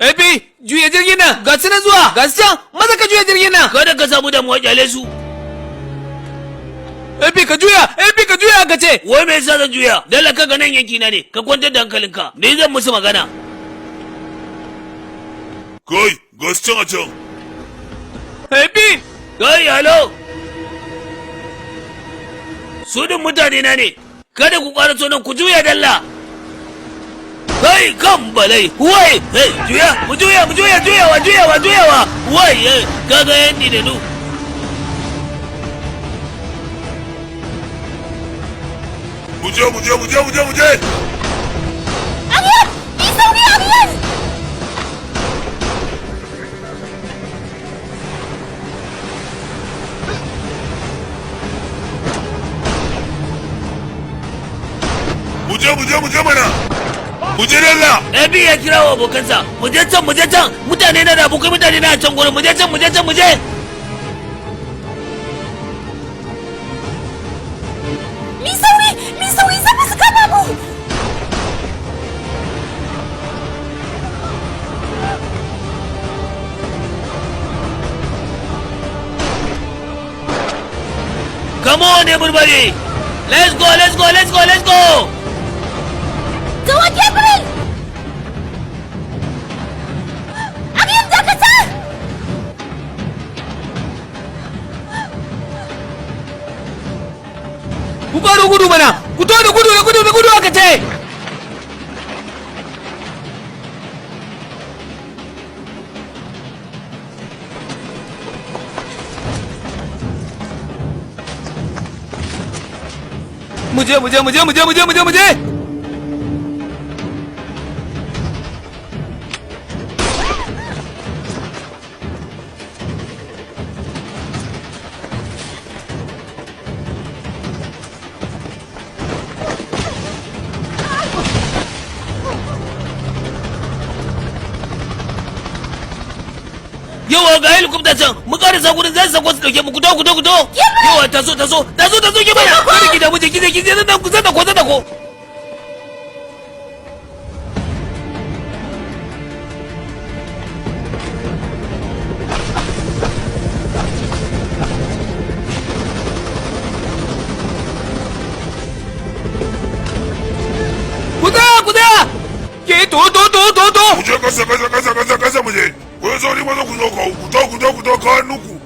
Ebi, juya jirgin nan, ga su nan zuwa, ga su can, maza ka juya jirgin nan. Kada ka samu damuwa, kyale su. Ebi ka juya, Ebi ka juya ka ce. Wai me yasa zan juya? Dalla ka ga nan yanki na ne, ka kwantar da hankalinka. Ni zan musu magana. Kai, ga su can a can. Ebi! Kai, halo! Su din mutane na ne. Kada ku ƙara nan, ku juya dalla. Kai kan balai, wai, hey, juya, mu juya, mu juya, juyawa, juyawa, juyawa. Wai, hey, kaga yanni da nu. Mu je, mu je, mu je, mu je, mu je. Aryan! Yi sauri, Aryan! Mu je, mu je, mu je mana. Mu je dalla. Abi ya kira wa abokansa, mu je can, mu je can, mutane na da abokai, mutane na a can gurin, mu je can, mu je can, mu je. Mi sauri! Mi sauri, za su kama mu! Come on, everybody. Let's go, let's go, let's go, let's go. Tawa, Gabriel! Aryan, dakata! Ku karo gudu mana, ku to da gudu, da gudu, da gudu aka ce. Mu je, mu je, mu je, mu je, mu je, mu je, mu je. Yawa, ga helicopter can, mu karasa gurin, zai sako su dauke mu. Ku to, ku to, ku to. Yawa, taso, taso, taso, taso, ki bana. Kada ki damu, je ki je ki je nan ku zan ko zan ko. Ku tsaya, ku tsaya. Ke to to to to to. Mu je kasa, kasa, kasa, kasa, kasa, mu je. Ku yi sauri, maza ku zo, ku to, ku to, ku to, ka hannu ku.